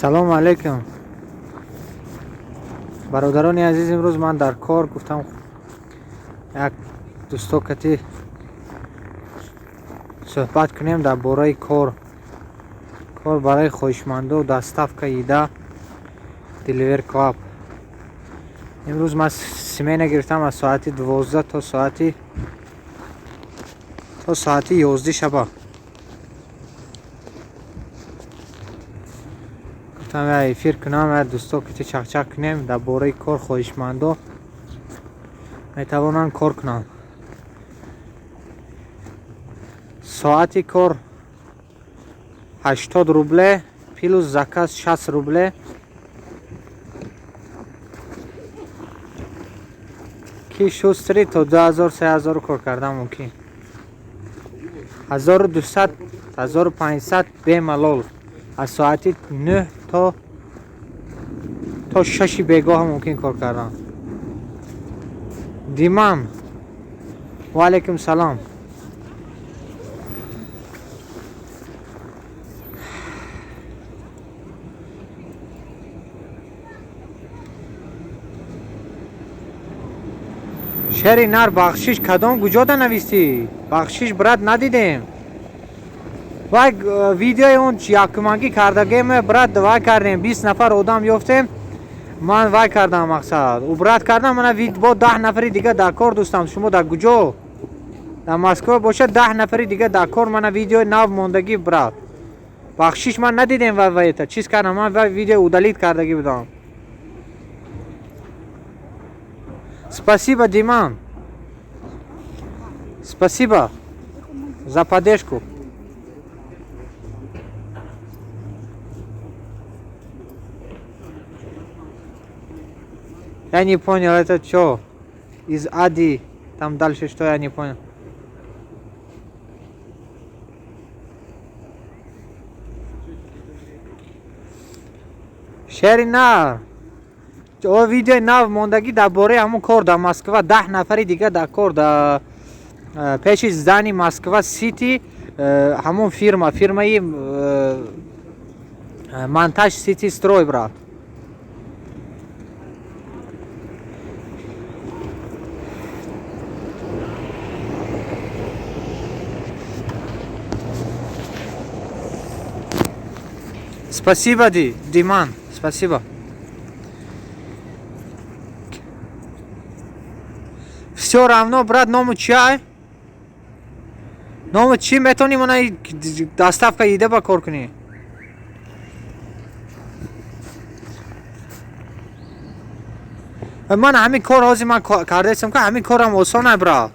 Салому алейкум, бародарони азиз. Имрӯз ман дар кор гуфтам, як дӯсто кати суҳбат кунем дар бораи кор. Кор барои хоҳишмандо, доставка еда, Deliver Club. Имрӯз ман смена гирифтам аз соати 12 то соати 11 шаба. Гуфтам, я эфир кунам, я дӯсто кати чақчақ кунем дар бораи кор. Хоҳишмандо метавонанд кор кунанд. Соати кор 80 рубле, плюс заказ 60 рубле. Ки шустрый, то 2000, 3000 кор кардан мумкин, 1200, 1500 бемалол. Аз соати 9 то 6 бегоҳ мумкин кор кардан. Диман, ва алайкум салом. Шери нар, бахшиш, кадом куҷода навистӣ? Бахшиш, брат, надидем. Вай видеои он якумагӣ кардагем, брат, вай кардем, 20 нафар одам ёфтем. Ман вай кардам, мақсад, убрать кардам. Мана бо 10 нафари дига дар кор дӯстам. Шумо дар куҷо? Дар Москва бошад, 10 нафари дига дар кор. Мана видеои нав мондагӣ, брат. Бахшиш, ман надидем. Вай вайта чиз кардам, ман вай видео удалить кардагӣ будам. Спасибо, Диман, спасибо за поддержку. Я не понял, это что? Из Ади, там дальше что, я не понял. Шерина, о видеои нав мондагӣ дар бораи ҳамон кор дар Москва, 10 нафари дига дар кор, дар пеши здание Москва Сити, ҳамон фирма, фирмаи Монтаж Сити Строй, брат. Спасибо, Диман, спасибо. Все равно, брат, ному чай? Ному чӣ метавонӣ мана доставка еда ба кор кунӣ? Ман ҳамин кор ҳозир ман кардаистам, ки ҳамин корам осона, брат.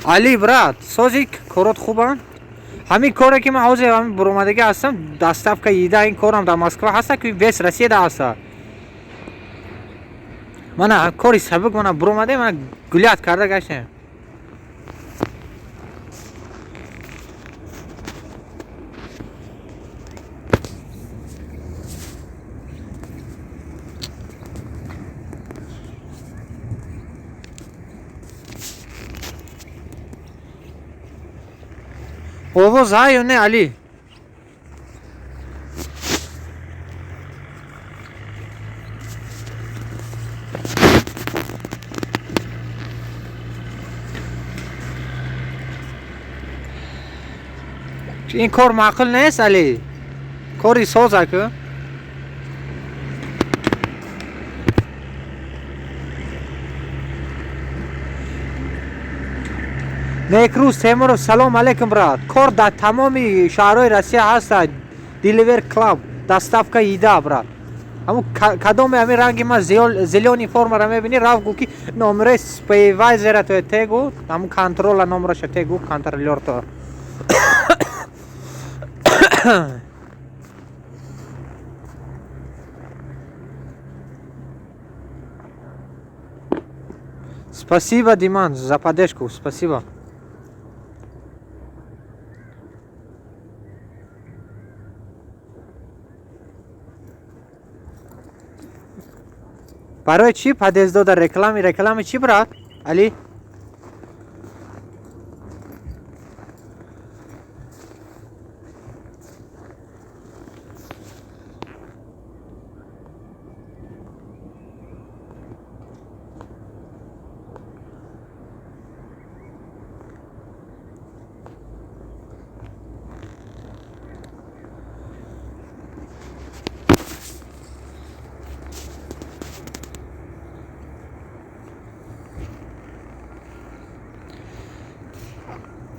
Али, брат, сози, корот хубанд? Ҳамин коре ки ман ҳозир ҳамин буромадагӣ ҳастам, доставка еда, ин корам дар Москва ҳаста, ки весь Россияда ҳаста. Мана кори сабук, мана буромадем, мана гулять карда гаштем. Овоз ҳа ё не, Али? Ин кор маъқул нест, Али? Кори соза ку. Некрӯз Темуров, салом алейкум, брат. Кор дар тамоми шаҳрҳои Россия ҳаста. Deliver Club, доставка еда, брат. Ҳамун кадоме ҳамин ранги ман зелёный формаро мебинӣ, рафт, гу ки номераи супервайзера то тегу, ҳамун контрола номераша тегу, контролёрто. Спасибо, Диман, за поддержку, спасибо. Барои чӣ подъездода реклами? Реклами чӣ, брат Али?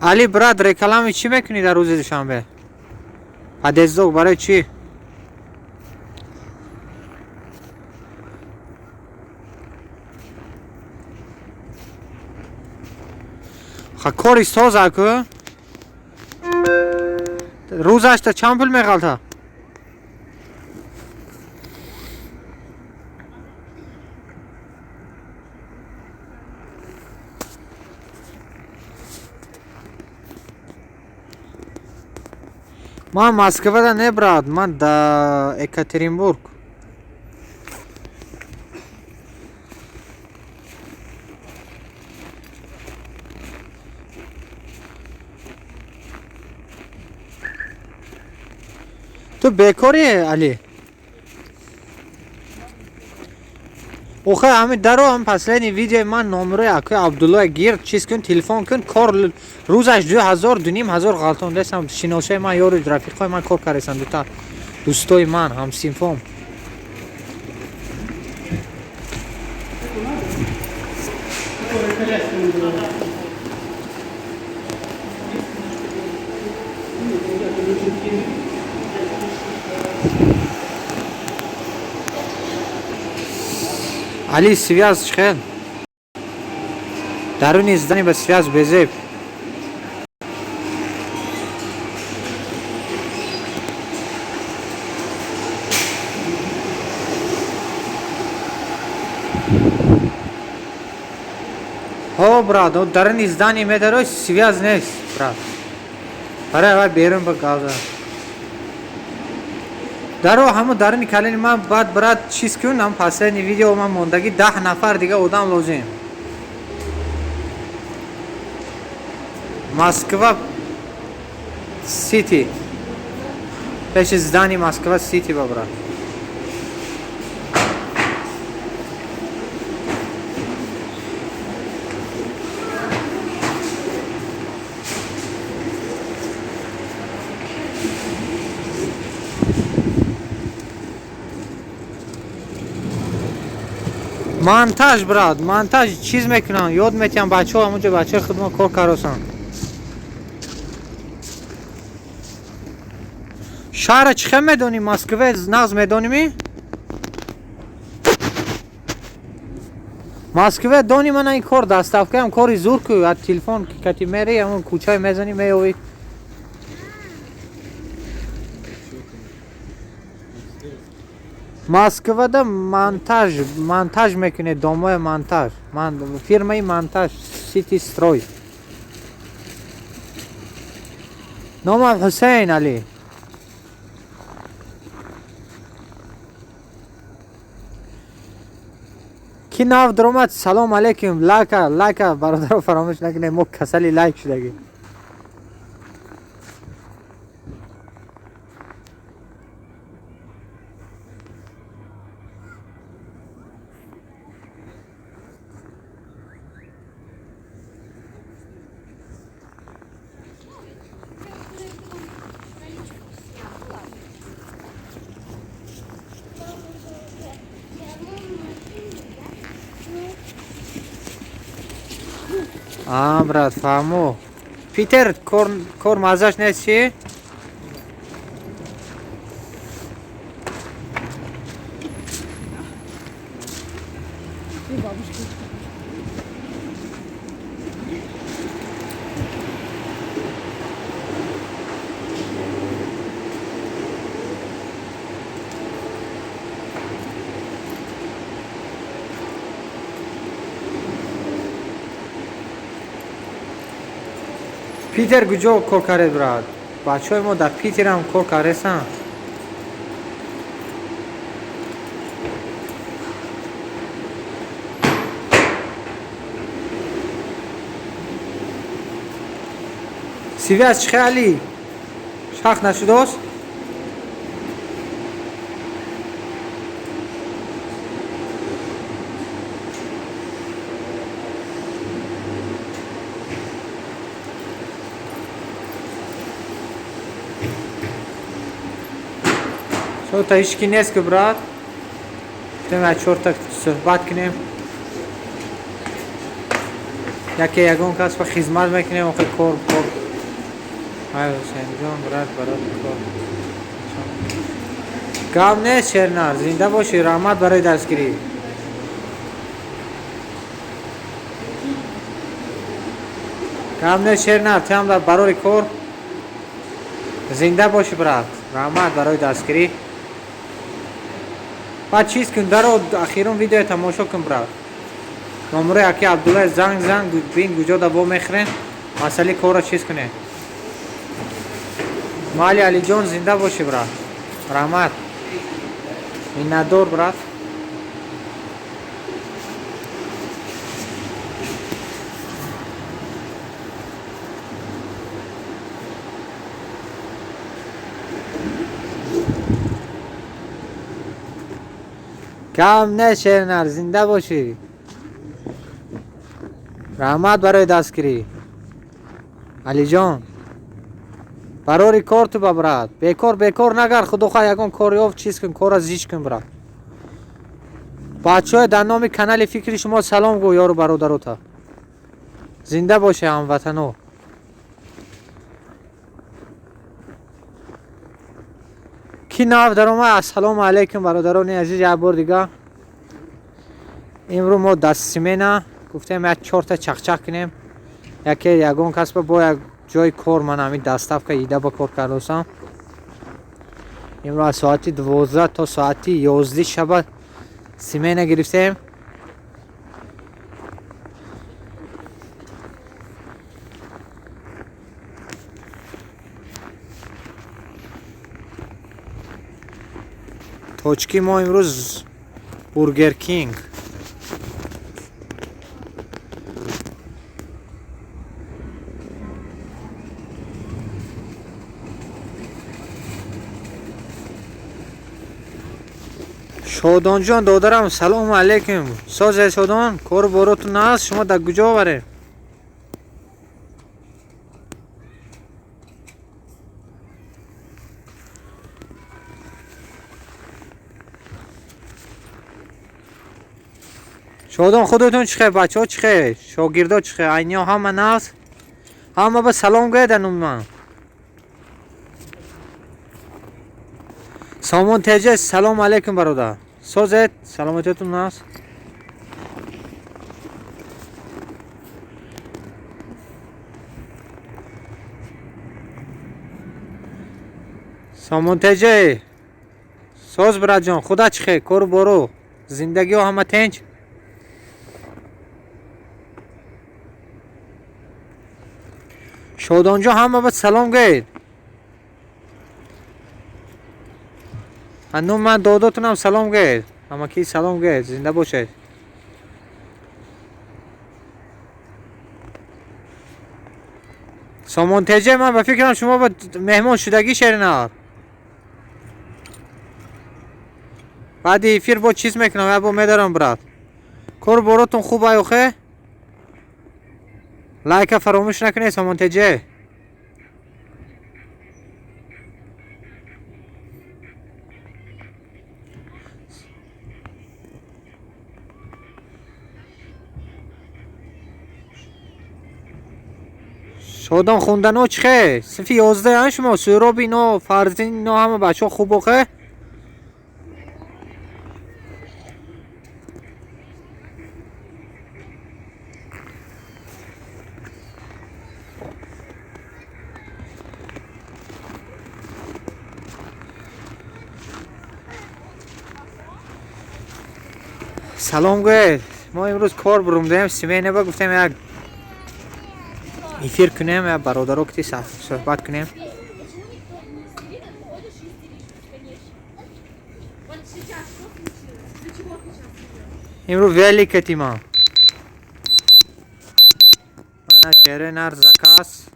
Али, брат, реклами чӣ мекунӣ дар рӯзи душанбе? Подъездок барои чӣ? Ха, кори соза ку. Рӯзашта чанд пул меғалта? Ман Москвада не, брат, ман да Екатеринбург. Ту бекорӣ, Али? Охе, ҳами даро, ҳам последний видеои ман номерои акои Абдуллои гир, чиз кун, телефон кун, кор рӯзаш 2000, 2500 ғалтон дестам, шиносои ман, ёру рафиқҳои ман кор кардестан, дута дӯстои ман, ҳамсинфом. Али, связь чӣ хел? Даруни здани ба связь безеб. Ҳо, брат, даруни здани медарой, связь нест, брат. Барои вай берун ба гавза. Даро ҳамо даруни калини ман баъд, брат, чиз кун, ҳам последний видео ман мондагӣ, 10 нафар дига одам лозим. Москва Сити. Пеши здани Москва Сити ба, брат. Монтаж, брат, монтаж чиз мекунам, ёд метиҳам бачаҳо, ҳамонҷо бачаҳои худмон кор каросан. Шаҳра чӣ хел медонӣ? Москве нағз медонимӣ? Москве дони, мана ин кор доставкаам кори зур ку, аз телефон кати мери, ҳамон кӯчае мезанӣ, меёвӣ. Москвада монтаж, монтаж мекунед, домои монтаж. Ман фирмаи монтаж Сити Строй. Номам Ҳусейн Али. Ки нав даромад, салом алейкум, лайка, лайка, бародаро, фаромӯш накунед, мо касали лайк шудагӣ. А, брат, фаҳмо. Питер кор, кор маззаш нест чӣ? Питер куҷо кор кардед, брат? Бачаҳои мо дар Питерам кор кардестанд. Связь чӣ хел, Али? Шах нашудост? Чорта ҳички нест ки, брат? Гуфтем як чорта суҳбат кунем. Яке ягон кас ба хизмат мекунем, охир кор кор. Ай Ҳусейнҷон, брат, барот кор. Гап нест, Шернар, зинда бошӣ, раҳмат барои дастгирӣ. Гап нест, Шернар, ту ҳам барори кор. Зинда бошӣ, брат, раҳмат барои дастгирӣ. Баъд чиз кун, даро ахирон видео тамошо кун, брат. Номурои аки Абдуллай занг занг бин, куҷо да вомехӯрем, масъалаи корро чиз кунем. Мали Алиҷон, зинда бошӣ, брат, раҳмат, миннатдор, брат. Кам нест, Шернар, зинда бошӣ, раҳмат барои дастгирӣ. Алиҷон, барори кор ту ба, брат, бекор бекор нагард, худо хоҳ ягон кор ёфт, чиз кун, корра зич кун, брат. Бачаҳо, дар номи канали фикри шумо салом гӯ ёру бародарота. Зинда боше, ҳамватано. Ки нав даромад, ассалому алайкум, бародарони азиз, як бор дига. Имрӯз мо дар смена гуфтем, як чорта чақчақ кунем. Яке ягон кас ба бо як ҷои кор, ман ҳамин доставка ида ба кор кардосам. Имрӯз аз соати 12 то соати 11 шаба смена гирифтем. Точки мо имрӯз Бургер Кинг. Шодонҷон, додарам, салому алайкум. Созе, Шодон, кору боротун аст, шумо дар куҷо варед? Шодон, худатон чӣ хел, бачаҳо чӣ хел, шогирдо чӣ хел, айниҳо ҳама нағз? Ҳама ба салом гӯед нуми ман. Сомон теҷе, салому алайкум, бародар. Созед, саломатиятон нағз? Сомон теҷе, соз, братҷон, худа чӣ хел, кору бору, зиндагиҳо ҳама тинч? Шодонҷон, ҳама ба салом гӯед. Ҳанӯз ман додотунам салом гӯед. Ҳамакӣ салом гӯед, зинда бошед. Сомон теҷе, ман ба фикрам шумо ба меҳмон шудагӣ, Шеринар. Баъди эфир бо чиз мекунам, як бор медарам, брат. Кору боротон хуб ай охе? Лайка фаромӯш накунед, Сомон теҷе. Шодон, хондано чӣ хел? Синфи 11 шумо, Сӯҳроб ино, Фарзин ино, ҳама бачаҳо хуб охе? Салом гӯед. Мо имрӯз кор бурумдаем, смена ба гуфтем як эфир кунем, як бародаро кити суҳбат кунем. Имрӯз велик катима. Мана шере нар заказ.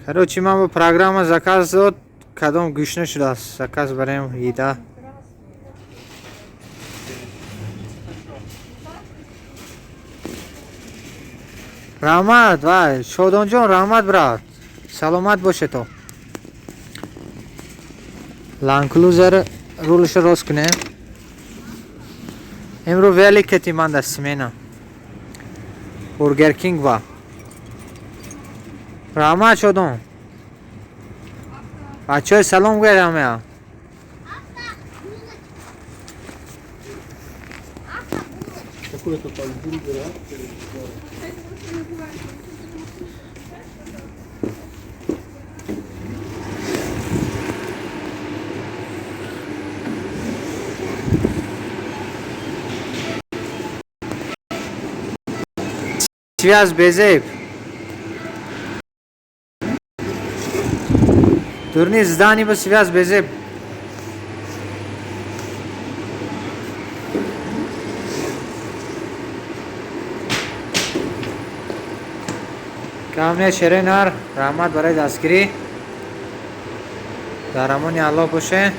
Короче, ман ба программа заказ дод. Кадом гӯшна шудааст, заказ барем еда. Раҳмат, вай, Шодонҷон, раҳмат, брат. Саломат бошед. Ланклузер рулша рост кунем. Имрӯз велик кети ман дар смена. Бургер Кинг ва. Раҳмат, Шодон. Бачаҳои, салом гӯяд ҳамая. Какой-то там бургер, а? Связь безеб. Дурни здани ба связь безеб. Камне шеренар, раҳмат барои дастгирӣ. Дар амони Аллоҳ боше.